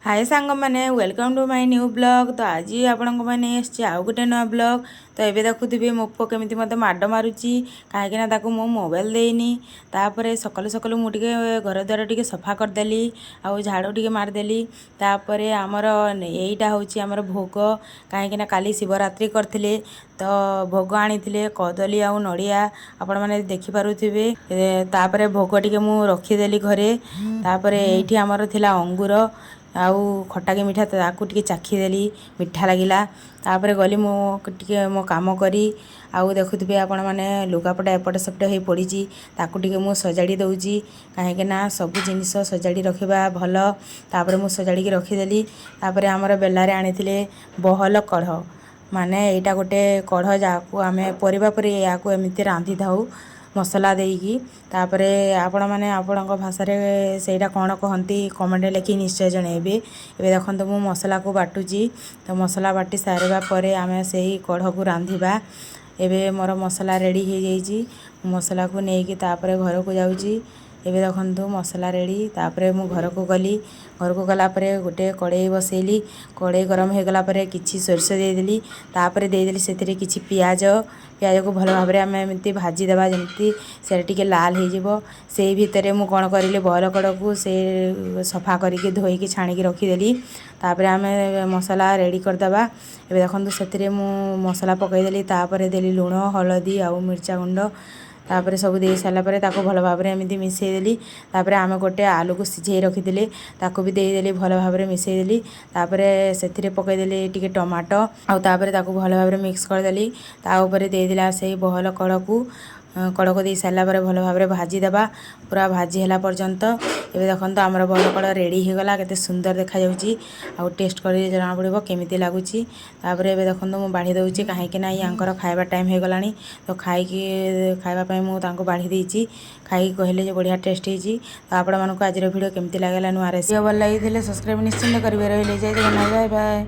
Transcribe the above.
ହାଏ ସାଙ୍ଗମାନେ, welcome to my new vlog। ତ ଆଜି ଆପଣଙ୍କ ପାଇଁ ନେଇ ଆସିଛି ଆଉ ଗୋଟେ ନୂଆ ବ୍ଲଗ୍। ତ ଏବେ ଦେଖୁଥିବେ, ମୋ ପୁଅ କେମିତି ମୋତେ ମାଡ଼ ମାରୁଛି, କାହିଁକିନା ତାକୁ ମୁଁ ମୋବାଇଲ ଦେଇନି। ତାପରେ ସକାଳୁ ସକାଳୁ ମୁଁ ଟିକେ ଘର ଦ୍ୱାର ଟିକେ ସଫା କରିଦେଲି ଆଉ ଝାଡ଼ୁ ଟିକେ ମାରିଦେଲି। ତାପରେ ଆମର ଏଇଟା ହେଉଛି ଆମର ଭୋଗ, କାହିଁକିନା କାଲି ଶିବରାତ୍ରି କରିଥିଲେ, ତ ଭୋଗ ଆଣିଥିଲେ କଦଳୀ ଆଉ ନଡ଼ିଆ। ଆପଣମାନେ ଦେଖିପାରୁଥିବେ। ତାପରେ ଭୋଗ ଟିକେ ମୁଁ ରଖିଦେଲି ଘରେ। ତାପରେ ଏଇଠି ଆମର ଥିଲା ଅଙ୍ଗୁର ଆଉ ଖଟା କି ମିଠା, ତାକୁ ଟିକେ ଚାଖିଦେଲି, ମିଠା ଲାଗିଲା। ତାପରେ ଗଲି ମୁଁ ଟିକେ ମୋ କାମ କରି। ଆଉ ଦେଖୁଥିବେ ଆପଣମାନେ, ଲୁଗାପଟା ଏପଟ ସେପଟ ହେଇ ପଡ଼ିଛି, ତାକୁ ଟିକେ ମୁଁ ସଜାଡ଼ି ଦେଉଛି, କାହିଁକି ନା ସବୁ ଜିନିଷ ସଜାଡ଼ି ରଖିବା ଭଲ। ତାପରେ ମୁଁ ସଜାଡ଼ିକି ରଖିଦେଲି। ତାପରେ ଆମର ବେଲାରେ ଆଣିଥିଲେ ବହଲ କଢ଼, ମାନେ ଏଇଟା ଗୋଟେ କଢ଼, ଯାହାକୁ ଆମେ ପରିବା ପରି ଏହାକୁ ଏମିତି ରାନ୍ଧିଥାଉ ମସଲା ଦେଇକି। ତାପରେ ଆପଣମାନେ ଆପଣଙ୍କ ଭାଷାରେ ସେଇଟା କ'ଣ କହନ୍ତି, କମେଣ୍ଟରେ ଲେଖିକି ନିଶ୍ଚୟ ଜଣାଇବେ। ଏବେ ଦେଖନ୍ତୁ, ମୁଁ ମସଲାକୁ ବାଟୁଛି। ତ ମସଲା ବାଟି ସାରିବା ପରେ ଆମେ ସେଇ କଢ଼କୁ ରାନ୍ଧିବା। ଏବେ ମୋର ମସଲା ରେଡ଼ି ହେଇଯାଇଛି। ମସଲାକୁ ନେଇକି ତାପରେ ଘରକୁ ଯାଉଛି। ଏବେ ଦେଖନ୍ତୁ, ମସଲା ରେଡ଼ି। ତାପରେ ମୁଁ ଘରକୁ ଗଲି। ଘରକୁ ଗଲା ପରେ ଗୋଟେ କଡ଼େଇ ବସେଇଲି। କଡ଼େଇ ଗରମ ହେଇଗଲା ପରେ କିଛି ସୋରିଷ ଦେଇଦେଲି। ତାପରେ ଦେଇଦେଲି ସେଥିରେ କିଛି ପିଆଜ। ପିଆଜକୁ ଭଲ ଭାବରେ ଆମେ ଏମିତି ଭାଜିଦେବା, ଯେମିତି ସେଇଟା ଟିକେ ଲାଲ ହେଇଯିବ। ସେଇ ଭିତରେ ମୁଁ କ'ଣ କରିଲି, ବହଲ କଡ଼କୁ ସେ ସଫା କରିକି, ଧୋଇକି, ଛାଣିକି ରଖିଦେଲି। ତାପରେ ଆମେ ମସଲା ରେଡ଼ି କରିଦେବା। ଏବେ ଦେଖନ୍ତୁ, ସେଥିରେ ମୁଁ ମସଲା ପକାଇଦେଲି। ତାପରେ ଦେଲି ଲୁଣ, ହଳଦୀ ଆଉ ମିର୍ଚା ଗୁଣ୍ଡ। ତାପରେ ସବୁ ଦେଇ ସାରିଲା ପରେ ତାକୁ ଭଲ ଭାବରେ ଏମିତି ମିଶାଇ ଦେଲି। ତାପରେ ଆମେ ଗୋଟେ ଆଲୁକୁ ସିଝେଇ ରଖିଥିଲେ, ତାକୁ ବି ଦେଇଦେଲି, ଭଲ ଭାବରେ ମିଶାଇ ଦେଲି। ତାପରେ ସେଥିରେ ପକାଇଦେଲି ଟିକେ ଟମାଟୋ ଆଉ ତାପରେ ତାକୁ ଭଲ ଭାବରେ ମିକ୍ସ କରିଦେଲି। ତା ଉପରେ ଦେଇଦେଲା ସେଇ ବହଲ କଡ଼କୁ। କଡ଼କୁ ଦେଇ ସାରିଲା ପରେ ଭଲ ଭାବରେ ଭାଜିଦେବା, ପୁରା ଭାଜି ହେଲା ପର୍ଯ୍ୟନ୍ତ। ଏବେ ଦେଖନ୍ତୁ, ଆମର ବହଲ କଡ଼ ରେଡ଼ି ହେଇଗଲା। କେତେ ସୁନ୍ଦର ଦେଖାଯାଉଛି ଆଉ ଟେଷ୍ଟ କରି ଜଣାପଡ଼ିବ କେମିତି ଲାଗୁଛି। ତାପରେ ଏବେ ଦେଖନ୍ତୁ, ମୁଁ ବାଢ଼ି ଦେଉଛି, କାହିଁକି ନା ୟାଙ୍କର ଖାଇବା ଟାଇମ୍ ହେଇଗଲାଣି। ତ ଖାଇକି, ଖାଇବା ପାଇଁ ମୁଁ ତାଙ୍କୁ ବାଢ଼ି ଦେଇଛି। ଖାଇକି କହିଲେ ଯେ ବଢ଼ିଆ ଟେଷ୍ଟ ହେଇଛି। ତ ଆପଣମାନଙ୍କୁ ଆଜିର ଭିଡ଼ିଓ କେମିତି ଲାଗିଲା, ନୂଆ ରେସିପି ଭଲ ଲାଗିଥିଲେ ସବସ୍କ୍ରାଇବ୍ ନିଶ୍ଚିନ୍ତ କରିବେ। ରହିଲେ, ଜୟ ଜଗନ୍ନାଥ, ବାଏ ବାଏ।